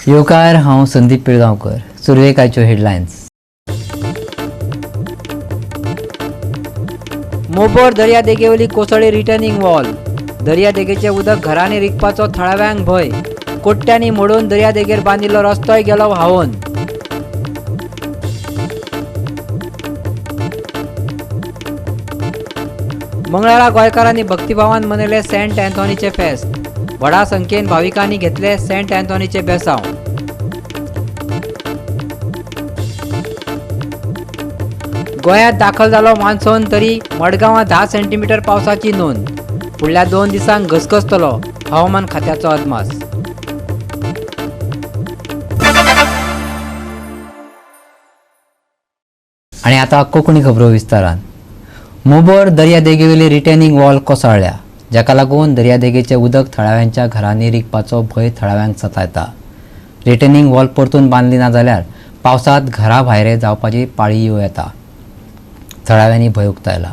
येवकार, हांव संदीप पिळगांवकर. सुरवेक आयच्यो हेडलायन्स. मोबोर दर्यादेगेवयली कोसळ्ळी रिटर्निंग वॉल. दर्यादेगेचें उदक घरांनी रिगपाचो थळाव्यांक भंय. कोट्यांनी मोडून दर्यादेगेर बांदिल्लो रस्तोय गेलो व्हांवून. मंगळारा गोंयकारांनी भक्तिभावान मनयले सेंट अँथोनीचे फेस्त. व्हडा संख्येन भाविकांनी घेतले सेंट अँथोनीचे बेसांव. गोंयांत दाखल जालो मान्सून तरी मडगांवां 10 सेंटीमिटर पावसाची नोंद. फुडल्या 2 दिसांक घसघसतलो हवामान खात्याचो अदमास. आनी आतां कोंकणी खबरो विस्तारान. मोबोर दर्यादेगेवेली रिटेनिंग वॉल कोसळ्ळ्या, जाका लागून दर्यादेगेचें उदक थळाव्यांच्या घरांनी रिगपाचो भंय थळाव्यांक सतायता. रिटेनिंग वॉल परतून बांदली ना जाल्यार पावसांत घरा भायरे जावपाची पाळी येवं येता, थळाव्यांनी भंय उक्तायला.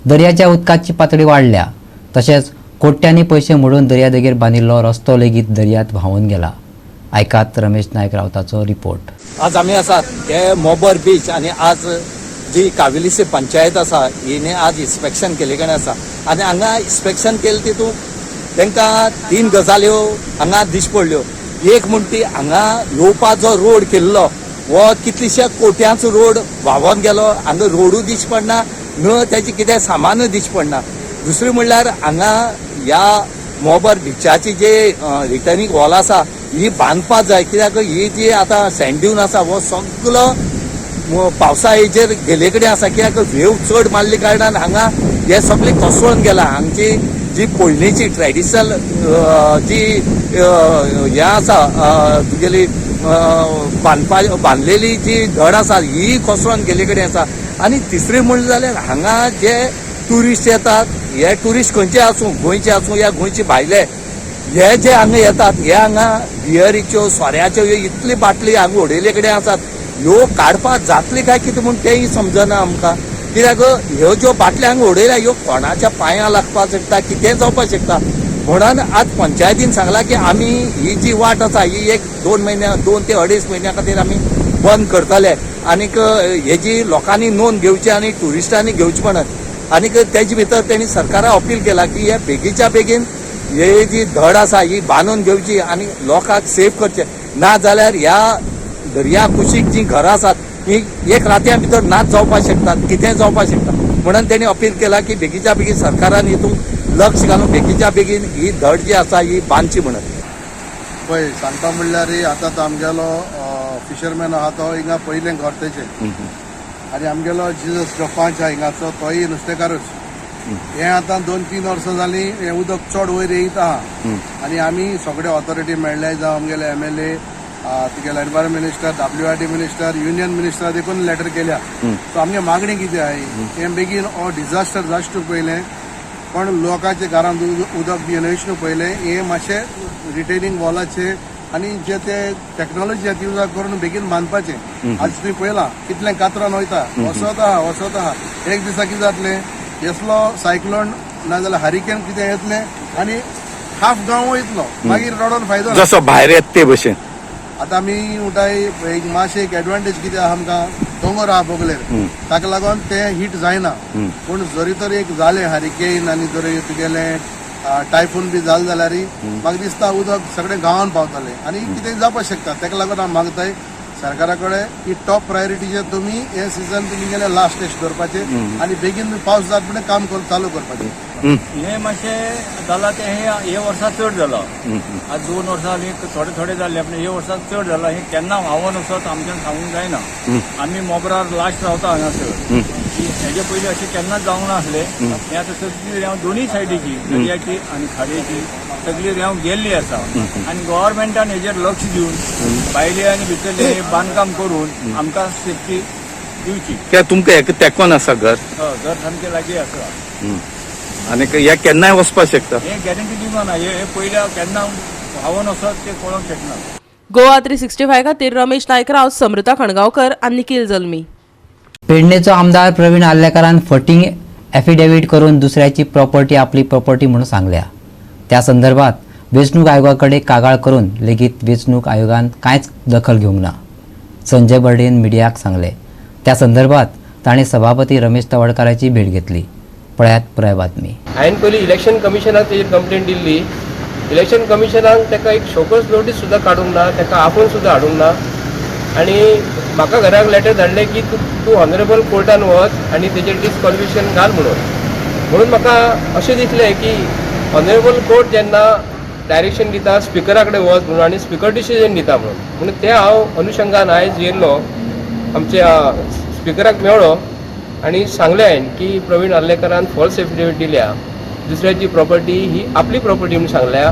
दर्याच्या उदकाची पातळी वाडल्या, तशेंच कोट्यांनी पयशे मोडून दर्यादेगेर बांदिल्लो रस्तो लेगीत दर्यांत व्हांवून गेला. आयकात रमेश नायक रावताचो रिपोर्ट. आज आमी आसात हे मोबर बीच आनी आज जी काविलिसी पंचायत आसा हिणे आज इन्स्पेक्शन केल्ले कडेन आसा आनी हांगा इन्स्पेक्शन केलें तितून तांकां 3 गजाल्यो हांगा दिश्टी पडल्यो. एक म्हण ती हांगा येवपा जो रोड केल्लो हो कितलीश्या कोट्यांचो रोड व्हांवोन गेलो. हांगा रोडूय दिश्टी पडना न तेजें कितें सामानूय दिश्टी पडना. दुसरें म्हणल्यार हांगा ह्या मोबर बिचाची जे रिटर्निंग वॉल आसा ही बांदपाक जाय, कित्याक ही जी आतां सँड ड्यून आसा हो सगलो पावसा हेजेर गेले कडेन आसा, कित्याक वेव चड मारले कारणान हांगा हे सगळे कोसळून गेला. हांगची जी पयलींची ट्रेडिशनल जी हें आसा तुगेली बांदपा बांदलेली जी धड आसा ही कोसळून गेले कडेन आसा. आनी तिसरें म्हणलें जाल्यार हांगा जे ट्युरिस्ट येतात हे ट्युरिस्ट खंयचे आसूं, गोंयचे आसूं या गोंयचे भायले, हे जे हांगा येतात हे हांगा बियरीच्यो सोऱ्याच्यो ह्यो इतली बाटली हांगा उडयले कडेन आसात, ह्यो काडपाक जातली काय कितें म्हूण तेंय समजना आमकां. कित्याक ह्यो ज्यो बाटली हांगा उडयल्या ह्यो कोणाच्या पांयां लागपाक शकता, कितेंय जावपाक शकता. म्हणून आज पंचायतीन सांगलां की आमी ही जी वाट आसा ही 1-2 म्हयन्या, 2 ते 2.5 म्हयन्या खातीर आमी बंद करतले आनीक हेजी लोकांनी नोंद घेवची आनी ट्युरिस्टांनी घेवची म्हणून. आनीक तेजे भितर तेणी सरकाराक अपील केला की हे बेगीच्या बेगीन हे जी धड आसा ही बांदून घेवची आनी लोकांक सेफ करचे, ना जाल्यार ह्या दर्या कुशीक जी घरां आसात ही एक रातया भितर नाच जावपाक शकतात, कितेंय जावपाक शकता. म्हणून तेणी अपील केला की बेगीच्या बेगीन सरकारान हितून लक्ष घालून बेगीच्या बेगीन ही धड जी आसा ही बांदची म्हणून. पळय सांगता म्हणल्यार आतां तो आमगेलो फिशरमॅन आहा तो हिंगा पयलें घर तेचें आनी आमगेलो जिजस जो पांच आहा हिंगाचो तोय नुस्तेकारूच. हें आतां 2-3 वर्सां जालीं हें उदक चड वयर येयत आहा आनी आमी सगळे ऑथॉरिटी मेळ्ळे, जावं आमगेले MLA, तुगेले environment minister, WRD minister, union minister देखून लेटर केल्या. सो आमगे मागणी कितें आहा, हें बेगीन हो डिझास्टर जावचे पयलें पण लोकांच्या घरांत उदक बी येवचे न्हू पयलें हें मातशें रिटेनिंग वॉलाचे आनी जे ते टॅक्नॉलॉजी आहा ती यूज करून बेगीन बांदपाचें. आज तुवें पळयलां कितलें कातरान वयता, वचत आहा वचत आहा. एक दिसा कितें जातलें, येसलो सायक्लोन नाजाल्यार हरिकेन कितें येतलें आनी हाफ गांव वयतलो, मागीर रडोन फायदो ना. जसो भायर येत ते भशेन. आतां आमी म्हणटाय एक मातशें एक एडवांटेज कितें आहा आमकां, दोंगर आहा बगलेर, ताका लागून तें हीट जायना. पूण जरी तर एक जालें हरिकेन आनी जरी तुगेलें टायफून बी जालें जाल्यार म्हाका दिसता उदक सगळें गांवान पावतलें आनी कितें जावपाक शकता. ताका लागून हांव मागताय सरकारा कडेन ही टॉप प्रायोरिटीचेर तुमी हे सिजन तुमी गेले लास्ट टेस्ट दवरपाचें आनी बेगीन पावस जात म्हणून काम चालू करपाचें. हे मातशें जालां तें हे हे वर्सा चड जालां. आज 2 वर्सां जालीं थोडे थोडे जाल्ले, पूण हे वर्सा चड जालां. हें केन्ना व्हांवोन वचत आमच्यान सांगूंक जायना. आमी मोबरार लास्ट रावता हांगासर. हेजे पयलीं अशें केन्नाच जावंक नासलें. हें आतां सगळी रेंव दोनूय सायडीची, दर्याची आनी खाडयेची, सगळी रेंव गेल्ली आसा आनी गव्हर्मेंटान हेजेर लक्ष दिवन भायले आनी भितरले हे बांदकाम करून आमकां सेफ्टी दिवची. कित्याक तुमकां हेका तेंकोन आसा घर? हय, घर सामकें लागीं आसा. आनी हे केन्नाय वचपाक शकता. हे गॅरंटी दिवना, हे पयल्या केन्ना व्हांवोन वचत तें कळोंक शकना. गोवा 365 खातीर रमेश नायक राव, समृता खणगांवकर आनी निखिल जल्मी. पेडणेचो आमदार प्रवीण आर्लेकारान फटींग एफिडेवीट करून दुसऱ्याची प्रॉपर्टी आपली प्रॉपर्टी म्हणून सांगल्या. त्या संदर्भात वेंचणूक आयोगा कडेन कागाळ करून लेगीत वेंचणूक आयोगान कांयच दखल घेवंक ना. संजय बर्डेन मिडियाक सांगलें. त्या संदर्भात ताणें सभापती रमेश तवडकाराची भेट घेतली. पळयात पुराय बातमी. हांवें पयलीं इलेक्शन कमिशनाक तेजेर कंप्लेन दिल्ली. इलेक्शन कमिशनान ताका एक शोकॉज नोटीस सुद्दां काडूंक ना, ताका आपोवन सुद्दां हाडूंक ना आनी म्हाका घराक लेटर धाडलें की तूं तूं ऑनरेबल कोर्टान वच आनी तेजेर डिसक्वॉलिफिकेशन घाल म्हणून. म्हणून म्हाका अशें दिसलें की ऑनरेबल कोर्ट जेन्ना डायरेक्शन दिता स्पिकरा कडेन वच म्हणून आनी स्पिकर डिसिजन दिता म्हणून, म्हणून तें हांव अनुशंगान आयज येयल्लो, आमच्या स्पिकराक मेळ्ळो आनी सांगलें हांवें की प्रवीण आर्लेकरान फॉल्स एफिडेवीट दिल्या, दुसऱ्याची प्रॉपर्टी ही आपली प्रॉपर्टी म्हणून सांगल्या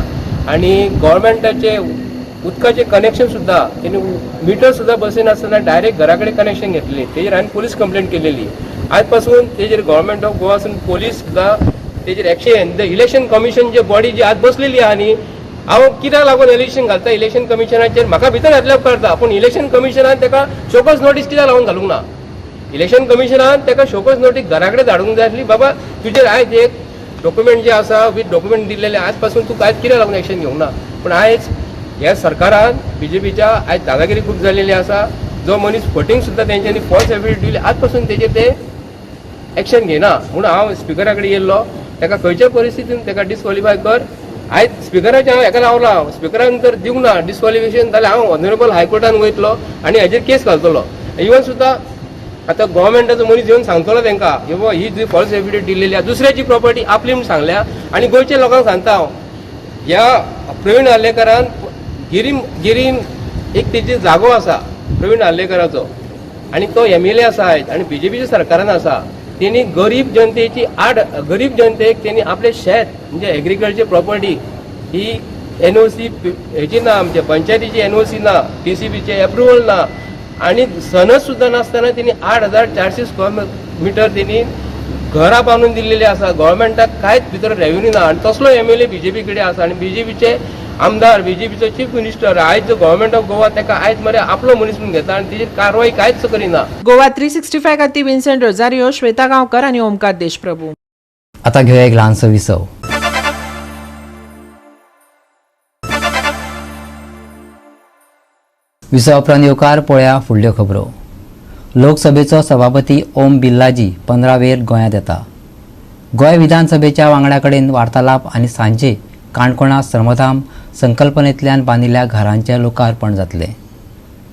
आनी गोवोरमेंटाचे उदकाचें कनेक्शन सुद्दां तेणी मिटर सुद्दां बसयनासतना डायरेक्ट घरा कडेन कनेक्शन घेतलें. तेजेर हांवें पुलीस कंप्लेन केलेली. आयज पासून तेजेर गव्हर्मेंट ऑफ गोवासून पोलीस सुद्दां तेजेर action. The election commission J body जी आज बसलेली आहा न्ही, हांव कित्याक लागून इलेक्शन घालता इलेक्शन कमिशनाचेर, म्हाका भितर घातल्यार करता, पूण इलेक्शन कमिशनान ताका शोकॉज नोटीस कित्याक लागून घालूंक ना? इलेक्शन कमिशनान ताका शोकॉज नोटीस घरा कडेन धाडूंक जाय आसली. बाबा, तुजेर आयज एक डॉक्युमेंट जे आसा, वीथ डॉक्युमेंट दिल्लेले, आज पासून तूं कांयच कित्याक लागून एक्शन घेवंक ना? पूण आयज ह्या सरकारान बीजेपीच्या आयज दादागिरी खूब जाल्लेली आसा. जो मनीस फटींग सुद्दां तेंच्यांनी फॉल्स एफिडेवीट दिली, आज पासून तेजेर ते एक्शन घेना. म्हणून हांव स्पिकरा कडेन येयल्लो, ताका खंयच्या परिस्थितीन ताका डिस्क्वॉलिफाय कर. आयज स्पिकराचें हांव हेका रावला, स्पिकरान जर दिवंक ना डिस्क्वॉलिफिकेशन जाल्यार हांव ऑनरेबल हायकोर्टान वयतलो आनी हेजेर केस घालतलो. इवन सुद्दां आतां गोवोरमेंटाचो मनीस येवन सांगतलो तांकां की बाबा ही जी फॉल्स एफिडेवीट दिल्लेली आसा, दुसऱ्याची प्रॉपर्टी आपली म्हूण सांगल्या. आनी गोंयच्या लोकांक सांगता हांव, ह्या प्रवीण आर्लेकरान गिरीम गिरीम एक तेजी जागो आसा प्रवीण आर्लेकराचो आनी तो एमएलए आसा आयज आनी बीजेपीच्या सरकारान आसा. तेणी गरीब जनतेची आड, गरीब जनतेक तेणी आपलें शेत म्हणजे एग्रीकल्चर प्रॉपर्टी ही एनओसी हेची ना, आमच्या पंचायतीची एनओसी ना, टीसीपीचे एप्रुवल ना आनी सनद सुद्दां नासतना तेणी 8400 स्क्वेअर मिटर तेणी घरां बांदून दिल्लेली आसा. गव्हर्मेंटाक कांयच भितर रेव्हेन्यू ना आनी तसलो एमएलए बीजेपी कडेन आसा आनी बीजेपीचे आमदार, बीजेपीचो चीफ मिनिस्टर आयज जो गव्हर्मेंट ऑफ गोवा ताका आयज मरे आपलो मनीस म्हणून घेता आनी तेजेर कारवाय कांयच करिना. गोवा 365 खातीर विन्सेंट रोजारियो, श्वेता गांवकर आनी ओमकार देशप्रभू. आता घेऊया एक ल्हानसो विसव. विसवा उपरांत येवकार. पळया फुडल्यो खबरो. लोकसभेचो सभापती ओम बिर्लाजी 15 वेर गोंयांत येता. गोंय विधानसभेच्या वांगड्या कडेन वार्तालाप आनी सांजे काणकोणा श्रमधाम संकल्पनेंतल्यान बांदिल्ल्या घरांचें लोकार्पण जातलें.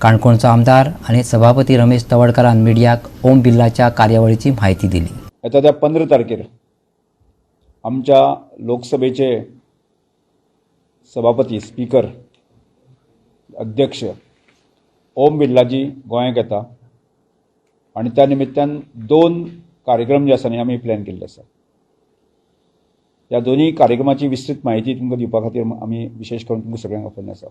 काणकोणचो आमदार आनी सभापती रमेश तवडकारान मिडियाक ओम बिर्लाच्या कार्यावळीची म्हायती दिली. येता त्या 15 तारखेर आमच्या लोकसभेचे सभापती, स्पीकर, अध्यक्ष ओम बिर्लाजी गोंयांत येता आनी त्या निमित्तान दोन कार्यक्रम जे आसा न्ही, आमी प्लॅन केल्ले आसा. ह्या दोनूय कार्यक्रमाची विस्तृत म्हायती तुमकां दिवपा खातीर आमी विशेश करून तुमकां सगळ्यांक आपयल्लें आसा.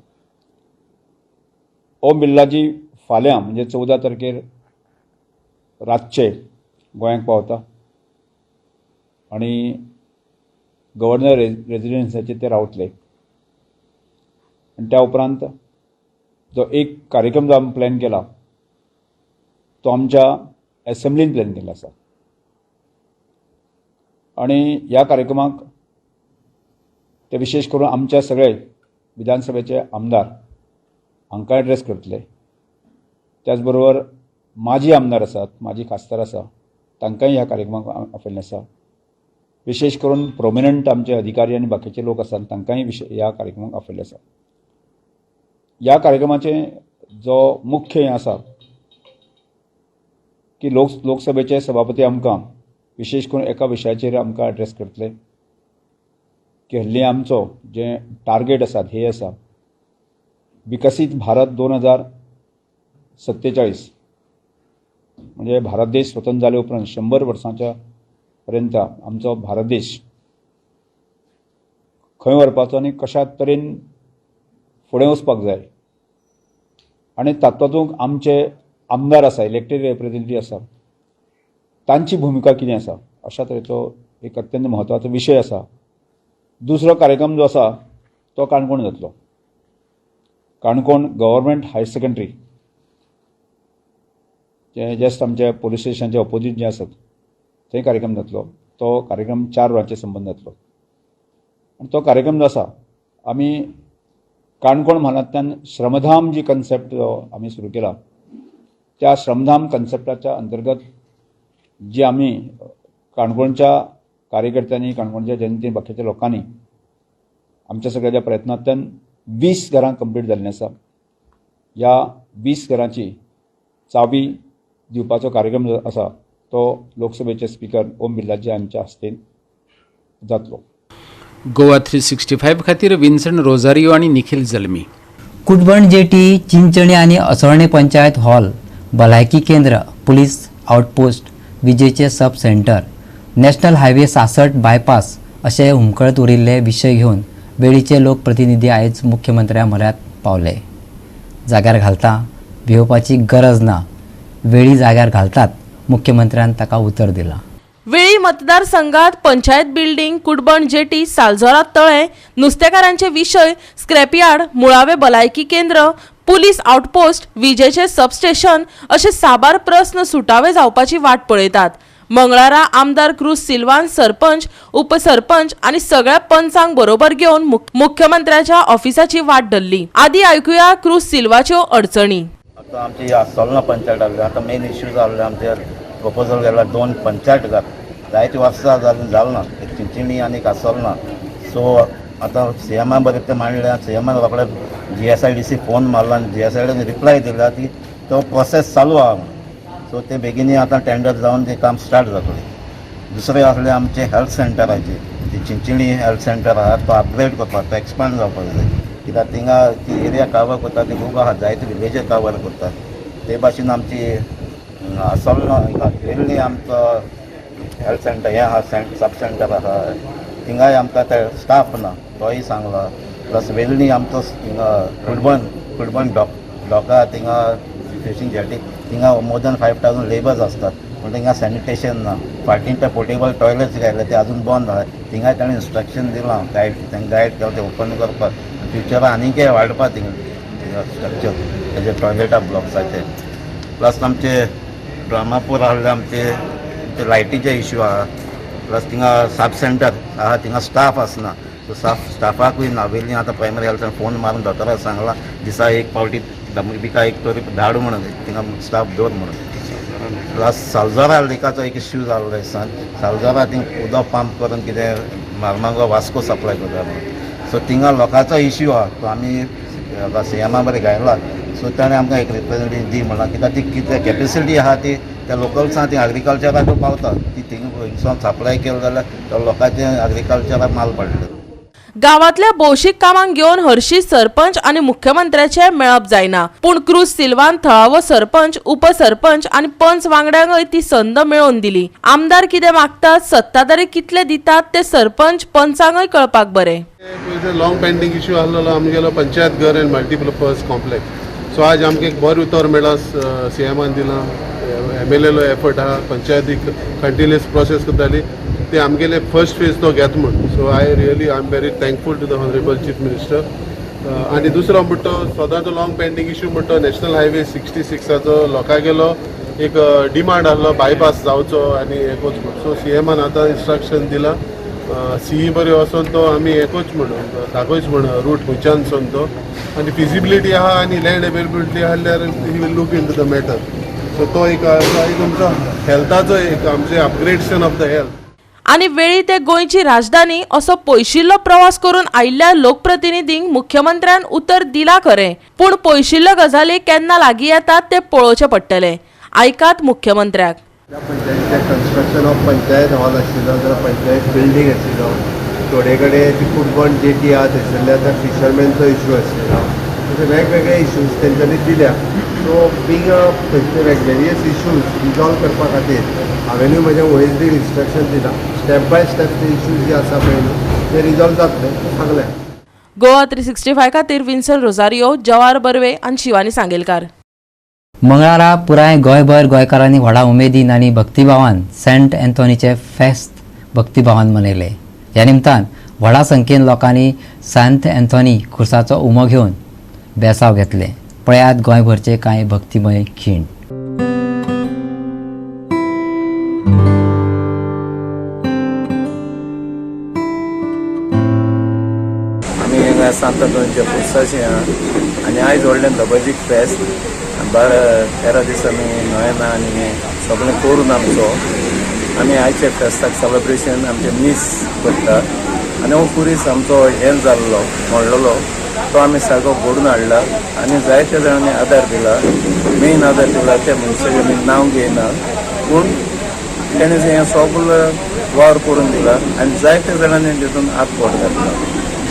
ओम बिर्लाजी फाल्यां म्हणजे 14 तारखेर रातचे गोंयांक पावता आनी गव्हर्नर रेजिडन्साचेर ते रावतले आनी त्या उपरांत जो एक कार्यक्रम जो आमी प्लॅन केला तो आमच्या एसेंब्लीन प्लॅन केल्लो आसा आनी ह्या कार्यक्रमाक ते विशेश करून आमच्या सगळे विधानसभेचे आमदार हांकां एड्रेस करतले. त्याच बरोबर माजी आमदार आसात, माजी खासदार आसा, तांकांय ह्या कार्यक्रमाक आपयल्लें आसा. विशेश करून प्रोमिनंट आमचे अधिकारी आनी बाकीचे लोक आसात, तांकांय ह्या कार्यक्रमाक आपयल्लें आसा. ह्या कार्यक्रमाचें जो मुख्य हें आसा की लोकसभेचे सभापती आमकां विशेश करून एका विशयाचेर आमकां एड्रेस करतले की हल्ली आमचो जें टार्गेट आसा, ध्येय आसा, विकसीत भारत 2047, म्हणजे भारत देश स्वतंत्र जाले उपरांत 100 वर्सांच्या पर्यंत आमचो भारत देश खंय व्हरपाचो आनी कशा तरेन फुडें वचपाक जाय आनी तातूंत आमचे आमदार आसा, इलेक्टेड रिप्रेझेंटेटीव आसा, तांची भुमिका कितें आसा, अशा तरेचो एक अत्यंत म्हत्वाचो विशय आसा. दुसरो कार्यक्रम जो आसा तो काणकोण जातलो. काणकोण गव्हर्मेंट हायर सेकंडरी जे जस्ट आमच्या पोलीस स्टेशनाच्या ऑपोजीट जे आसात थंय कार्यक्रम जातलो. तो कार्यक्रम 4 वरांचेर संबंद जातलो आनी तो कार्यक्रम जो आसा आमी काणकोण म्हालांतल्यान श्रमधाम जी कन्सेप्ट आमी सुरू केला, त्या श्रमधाम कन्सेप्टाच्या अंतर्गत जी आमी काणकोणच्या कार्यकर्त्यांनी, काणकोणच्या जनतेन, बाकीच्या लोकांनी आमच्या सगळ्याच्या प्रयत्नांतल्यान 20 घरां कंप्लीट जाल्लीं आसा. ह्या 20 घरांची चावी दिवपाचो कार्यक्रम जो आसा तो लोकसभेचे स्पिकर ओम बिर्लाजी हांच्या हस्ते जातलो. गोवा 365 खातीर विन्सन रोजारियो आनी निखील जल्मी. कुटबण जेटी, चिंचणी आनी असोळणे पंचायत हॉल, भलायकी केंद्र, पुलीस आउटपोस्ट, विजेचे sub centre, national highway 66 bypass अशे हुमकळत उरिल्ले विशय घेवन वेळीचे लोकप्रतिनिधी आयज मुख्यमंत्र्या म्हऱ्यांत पावले. जाग्यार घालता, भियोवपाची गरज ना, वेळी जाग्यार घालतात, मुख्यमंत्र्यान ताका उतर दिलां. वेळी मतदारसंघात पंचायत बिल्डिंग, कुडबण जेटी, सालजोरा तळें, नुस्तेकारांचे विशय, स्क्रॅपयार्ड, मुळावे भलायकी केंद्र, पुलीस आउटपोस्ट, विजेचे सबस्टेशन अशे साबार प्रस्न सुटावे जावपाची वाट पळयतात. मंगळारा आमदार क्रूज सिल्वान सरपंच, उपसरपंच आनी सगळ्या पंचांक बरोबर घेवन मुख्यमंत्र्याच्या ऑफिसाची वाट धरली. आदी आयकुया क्रूज सिल्वाच्यो अडचणी. आतां आमची आसोलना पंचायत आहली, आतां मेन इश्यू जाल्ले आमचे प्रपोजल गेला 2 पंचायत घर जायते वर्सां जालीं जाल ना, एक चिंचिणी आनी एक आसोलना. सो आतां सी एमा बरें तें मांडलें, सी एमान रोखडे GSIDC phone मारला आनी GSIDC reply दिला की तो प्रोसेस चालू आहा म्हणून. सो ते बेगिनूय आतां टेंडर जावन तें काम स्टार्ट जातलें. दुसरें आसलें आमचें हेल्थ सेंटराचें, ती चिंचिणी हेल्थ सेंटर आहा तो अपग्रेड करपाक, तो एक्सपांड जावपाक जाय, कित्याक थिंगा ती एरिया कवर करता ती खूब आहा, जायते विलेजीस कवर करता. ते भाशेन आमची आसोलना वेर्णी आमचो हेल्थ सेंटर हें आहा, सब सेंटर आहा, थिंगाय आमकां ते स्टाफ ना, तोय सांगला. प्लस वेर्णी आमचो हिंगा कुडबण डॉका थिंगा फिशींग जेटी थिंगा मोर दॅन 5000 लेबर्स आसतात, पूण थिंगा सॅनिटेशन ना. फाटीं ते पोर्टेबल टॉयलेट्स घायले ते अजून बंद आहा, थिंगाय ताणें इन्स्ट्रक्शन दिलां, गायड तांकां गायड केलां ते ओपन करपाक. फ्युचराक आनीकय वाडपा थिंगा स्ट्रक्चर तेजे टॉयलेटा ब्लॉक्साचे. प्लस आमचे ड्रामापूर आहले आमचे ते लायटीचे इश्यू आहा. प्लस थिंगा सब सेंटर आहा, थिंगा स्टाफ आसना, सो स्टाफाकूय नावेली आतां प्रायमरी हेल्थ फोन मारून दोतोराक सांगलां दिसा एक पावटी बिका एक तरी धाड म्हणून, थिंगा स्टाफ दवर म्हणून. प्लस सालजोरा लेकाचो एक इश्यू जाल्लो दिसान, सालजोरा थिंग उदक पंप करून कितें मारमागो वास्को सप्लाय करता म्हणून. सो थिंगा लोकांचो इश्यू आहा, तो आमी सी एमा बरें घायला. सो ताणें आमकां एक रिप्रेझेंटेटिव दी म्हणलां, कित्याक ती कितें कॅपेसिटी आहा ती त्या लोकल्सां ती एग्रीकल्चराक पावता, ती थिंगा हिंगसून सप्लाय केली जाल्यार त्या लोकांचें एग्रीकल्चराक माल पडटा. गांवांतल्या भौशीक कामांक घेवन हरशी सरपंच आनी मुख्यमंत्र्याचें मेळप जायना, पूण क्रूज सिल्वान थळावो सरपंच, उपसरपंच आनी पंच वांगड्यांकय ती संद मेळोवन दिली. आमदार कितें मागतात, सत्ताधारी कितले दितात ते सरपंच पंचांकय कळपाक बरें. लाँग पेंडींग इश्यू आसलेलो आमगेलो पंचायत घर एंड मल्टीपर्पज कॉम्प्लेक्स. सो आज आमकां एक बरें उतर मेळ्ळां, सी एमान दिलां, एमएलएलो एफर्ट आहा, पंचायतीक कंटिन्युअस प्रोसेस करताली ते आमगेले फर्स्ट फेज तो घेत म्हूण. So I really I am very thankful to the honourable chief minister. आनी दुसरो म्हणटा तो सदांचो लाँग पेंडींग इश्यू म्हणटा नॅशनल हायवे 66आचो लोकांगेलो एक डिमांड आहलो बायपास जावचो आनी एकूच म्हूण. सो सी एमान आतां इन्स्ट्रक्शन दिलां, सीई बरी वचोन तो आमी एकूच म्हण दाखयच म्हण रूट खंयच्यान वचोन तो आनी फिजिबिलिटी आहा आनी लँड अवेलेबिलिटी आसल्यार he will look into the matter. So तो एक एक आमचो हेल्थाचो एक आमचें अपग्रेडेशन ऑफ the health. आनी वेळी ते गोंयची राजधानी असो पयशिल्लो प्रवास करून आयिल्ल्या लोकप्रतिनिधींक मुख्यमंत्र्यान उतर दिला खरें, पूण पयशिल्ल्यो गजाली केन्ना लागीं येतात तें पळोवचें पडटलें. आयकात मुख्यमंत्र्याक. पंचायतीचें कन्स्ट्रक्शन ऑफ पंचायत हॉल आशिल्लो जाल्यार पंचायत बिल्डींग आशिल्लो, थोडे कडेन ती कुडबण जेटी आहा थंयसरले आतां फिशरमॅनचो इश्यू आशिल्लो, अशे वेगवेगळे इश्यूज तेंच्यांनी दिल्या. सो बींग अ थंयचे वेरियस इश्यूज रिजॉल्व करपा खातीर हांवेनूय म्हज्या ओएसडीक इन्स्ट्रक्शन दिलां, स्टेप बाय स्टेप ते इश्यूज जे आसा पळय न्हू ते रिजॉल्व जातले सांगलें. गोवा 365 खातीर विन्सन रोजारियो, जवार बर्वे आनी शिवानी सांगेलकार. मंगळारा पुराय गोंयभर गोंयकारांनी व्हडा उमेदीन आनी भक्तिभावान सेंट अँथोनीचे फेस्त भक्तिभावान मनयले. ह्या निमतान व्हडा संख्येन लोकांनी सांत अँथोनी खुर्साचो उमो घेवन बेसांव घेतले. पळयात गोंयभरचे कांय भक्तिमय खीण. आमी ह्या सांत आंतोनीच्या पुरसाचें आहा आनी आयज व्हडलें दबाजीक फेस्त. 12-13 दीस आमी नोवेना आनी हें सगळें करून आमचो आमी आयच्या फेस्ताक सेलेब्रेशन आमचें मीस करता. आनी हो खुरीस आमचो हें जाल्लो मोडलेलो तो आमी सारको घडून हाडला आनी जायत्या जाणांनी आदार दिला. मेन आदार दिला त्या मनशाचें आमी नांव घेयना, पूण तेणें हें सगळें वावर करून दिला आनी जायत्या जाणांनी तितून हात बोट घातला.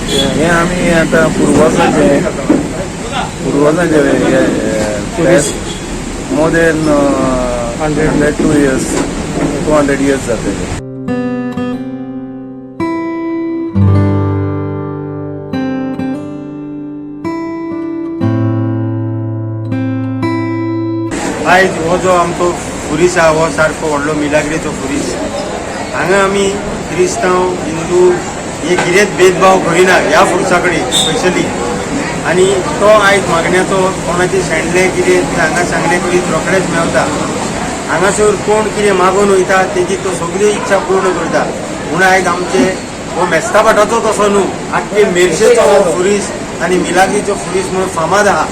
हें आमी आतां पुर्वजांचें फेस्त more than 102 years 200 years जातले. आयज हो जो आमचो खुरीस आहा हो सारको व्हडलो मिलाग्रीचो खुरीस. हांगा आमी क्रिस्तांव हिंदू हे कितेंच भेदभाव करिना ह्या खुर्सा कडेन स्पेशली. आनी तो आयज मागण्याचो कोणाचे शेणलें कितें तें हांगा सांगलें करीत रोखडेच मेवता. हांगासर कोण कितें मागून वयता तेजी तो सगळी इच्छा पूर्ण करता. म्हूण आयज आमचे हो मेस्ताभाटाचो तसो न्हू, आख्खे मेरशेचो हो खुरीस आनी मिलाग्रीचो खुरीस म्हणून फामाद आहा.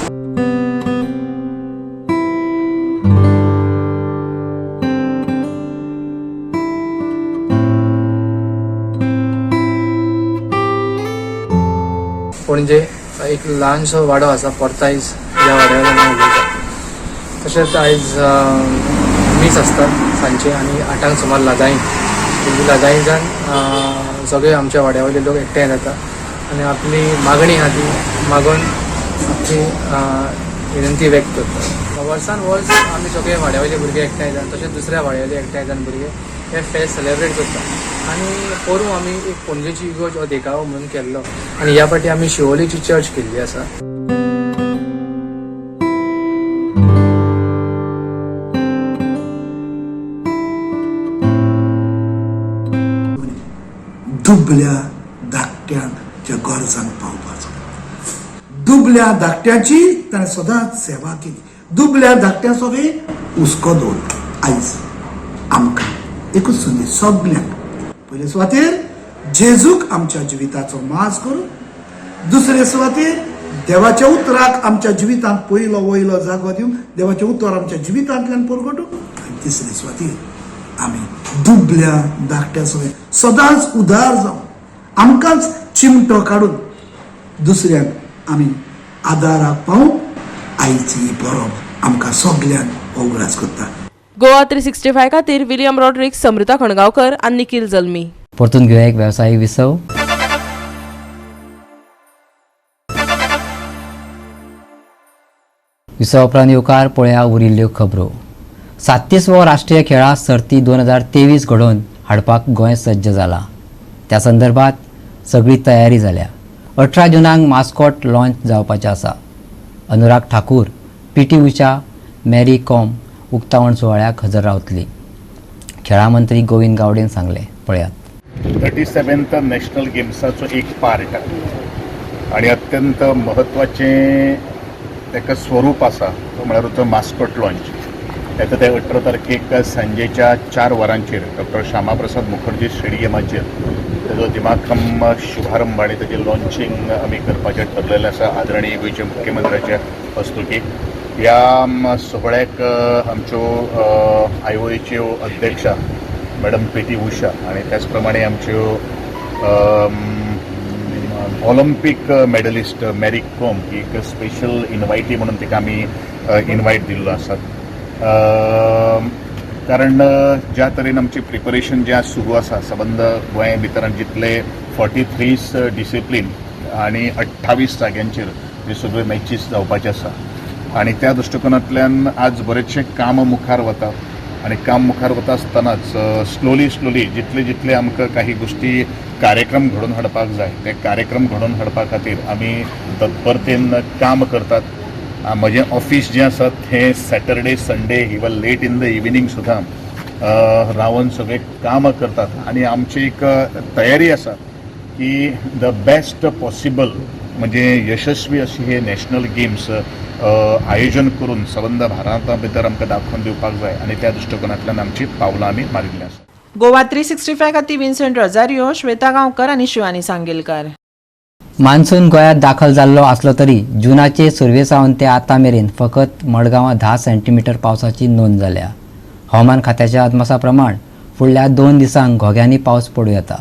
पणजे एक ल्हानसो वाडो आसा पोर्ताईज, ह्या वाड्यावयल्यान हांव उलयतां. तशेंच आयज मीस आसता सांजचें आनी 8 सुमार लाजाईन, लाजाईजान सगळे आमच्या वाड्या वयले लोक एकठांय जाता आनी आपली मागणी आहा ती मागून आपली विनंती व्यक्त करता. वर्सान वर्स आमी सगळे वाड्या वयले भुरगे एकठांय जावन तशेंच दुसऱ्या वाड्या वयले एकठांय जावन भुरगे हे फेस्त सेलेब्रेट करता. आनी पोरूं आमी एक पणजेची इगोर्ज हो देखावो म्हणून केल्लो आनी ह्या फावटी आमी शिवोलीची चर्च केल्ली आसा. दुबल्या धाकट्यांच्या गरजांक पावपाचो, दुबल्या धाकट्यांची ताणें सदांच सेवा केली. दुबल्या धाकट्यां सगळें हुस्को दवरलो. आयज आमकां एकूच संदेश सगल्यांक, पयले सुवातेर जेजूक आमच्या जिविताचो माज करून, दुसरे सुवातेर देवाच्या उतराक आमच्या जिवितांत पयलो वयलो जागो दिवन देवाचें उतर आमच्या जिवितांतल्यान परगटूं, आनी तिसरे सुवातेर आमी दुबल्या धाकट्या सगळें सदांच उदार जावन आमकांच चिमटो काडून दुसऱ्यांक आमी आदाराक पावून आयची परब आमकां सगल्यांक उगडास करता. गोवा 365 खातीर विलियम रॉड्रिक्स, समृता खणगांवकर आनी निखिल जल्मी. परतून घेवया एक वेवसायीक विसव. विसव उपरांत येवकार पळया उरिल्ल्यो खबरो. 37वो राष्ट्रीय खेळां सर्ती 2023 घडोवन हाडपाक गोंय सज्ज जाला. त्या संदर्भात सगळी तयारी जाल्या. 18 जुनाक मास्कॉट लॉन्च जावपाचें आसा. Anurag Thakur, PT Usha, Mary com उक्तावण सुवाळ्याक हजर रावतली. खेळां मंत्री गोविंद गावडेन सांगलें. पळयात. 37th national गेम्साचो एक पार्ट आनी अत्यंत म्हत्वाचें ताका स्वरूप आसा तो म्हळ्यार तो मास्कॉट लॉन्च. येता ते 18 तारखेक सांजेच्या 4 वरांचेर डॉक्टर श्यामाप्रसाद मुखर्जी स्टेडियमाचेर ताजो दिमाखम शुभारंभ आनी ताजें लॉन्चिंग आमी करपाचें ठरलेलें आसा आदरणीय गोंयच्या मुख्यमंत्र्याच्या हस्तुकी. ह्या सोहळ्याक आमच्यो आय.ओ.एच्यो अध्यक्षा मॅडम PT Usha आनी त्याच प्रमाणे आमच्यो ऑलिम्पीक मेडलिस्ट मॅरी कॉम ही एक स्पेशल इनवायटी म्हणून तिका आमी इनवायट दिल्लो आसा. कारण ज्या तरेन आमची प्रिपरेशन जें आज सुरू आसा सबंद गोंय भितर आनी जितले 43 डिसिप्लीन आनी 28 जाग्यांचेर ह्यो सगळ्यो मॅचीस जावपाच्यो आसा आनी त्या दृश्टिकोनांतल्यान आज बरेचशें काम मुखार वता आनी काम मुखार वता आसतनाच स्लोली स्लोली जितले जितले आमकां काही गोश्टी कार्यक्रम घडोवन हाडपाक जाय ते कार्यक्रम घडोवन हाडपा खातीर आमी तत्परतेन काम करतात. म्हजें ऑफीस जें आसा तें Saturday Sunday even late in the evening सुद्दां रावन सगळें काम करतात आनी आमची एक तयारी आसा की the best possible म्हणजे यशस्वी अशी हे नॅशनल गेम्स आयोजन करून सबंद भारता भितर आमकां दाखोवन दिवपाक जाय आनी त्या दृश्टिकोनांतल्यान आमची पावलां आमी मारिल्लीं आसा. गोवा 365 खातीर विन्सेंट रोजारियो, श्वेता गांवकर आनी शिवानी सांगेलकार. मान्सून गोंयांत दाखल जाल्लो आसलो तरी जुनाचे सुरवे सावन ते आतां मेरेन फकत मडगांवां 10 सेंटीमिटर पावसाची नोंद जाल्या. हवामान खात्याच्या अदमासा प्रमाण फुडल्या 2 दिसांक घोग्यांनी पावस पडूं येता.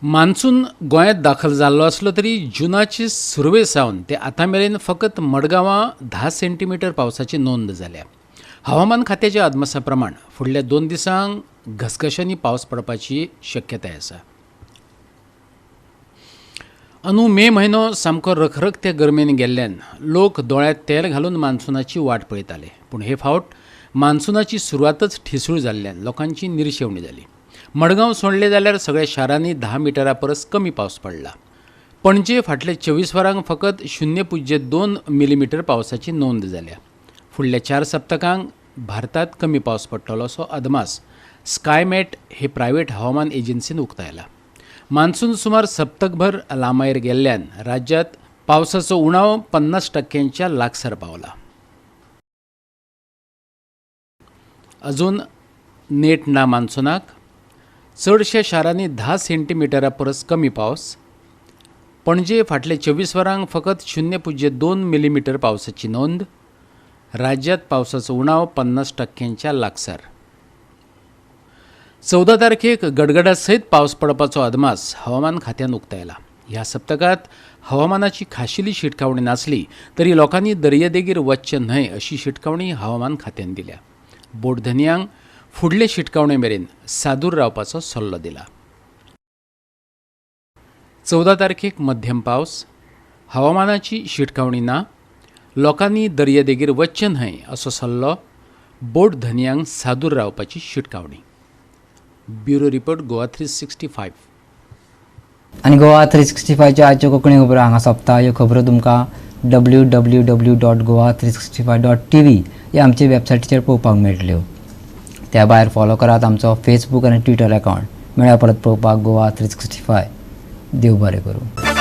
मान्सून गोंयांत दाखल जाल्लो आसलो तरी जुनाचे सुरवे सावन ते आतां मेरेन फकत मडगांवां 10 सेंटीमिटर पावसाची नोंद जाल्या. हवामान खात्याच्या अदमासा प्रमाण फुडल्या 2 दिसांक घसघशांनी पावस पडपाची शक्यताय आसा. अंदू मे म्हयनो सामको रखरखत्या गरमेन गेल्ल्यान लोक दोळ्यांत तेल घालून मान्सूनाची वाट पळयताले, पूण हे फावट मान्सूनाची सुरवातच ठिसूळ जाल्ल्यान लोकांची निरशेवणी जाली. मडगांव सोडले जाल्यार सगळ्या शारांनी 10 मिटरा परस कमी पावस पडला. पणजे फाटल्या 24 वरांक फकत 0.2 मिलीमिटर पावसाची नोंद जाल्या. फुडल्या 4 सप्तकांक भारतांत कमी पावस पडटलो असो अदमास स्कायमेट हे प्रायव्हेट हवामान एजन्सीन उक्तायला. मान्सून सुमार सप्तकभर लांबायेर गेल्ल्यान राज्यांत पावसाचो उणाव 50% लागसार पावला. अजून नेट ना मान्सूनाक. चडश्या शारांनी 10 सेंटीमिटरा परस कमी पावस. पणजे फाटल्या 24 वरांक फकत 0.2 मिलीमिटर पावसाची नोंद. राज्यांत पावसाचो उणाव 50% लागसार. 14 तारखेक गडगडा सयत पावस पडपाचो अदमास हवामान खात्यान उक्तायला. ह्या सप्तकांत हवामानाची खाशेली शिटकावणी नासली तरी लोकांनी दर्यादेगेर वचचें न्हय अशी शिटकावणी हवामान खात्यान दिल्या. बोटधनयांक फुडले शिटकावणे मेरेन सादूर रावपाचो सल्लो दिला. 14 तारखेक मध्यम पावस. हवामानाची शिटकावणी ना. लोकांनी दर्यादेगेर वचचें न्हय असो सल्लो. बोट धनयांक सादूर रावपाची शिटकावणी. Bureau report, Goa 365. आनी गोवा 365च्यो आजच्यो कोंकणी खबरो हांगा सोंपता. ह्यो खबरो तुमकां www.goa365.tv ह्या आमचे वेबसायटीचेर पळोवपाक मेळटल्यो. त्या भायर फॉलो करात आमचो फेसबूक आनी ट्विटर अकावंट. मेळ्या परत पळोवपाक गोवा 365. देव बरें करूं.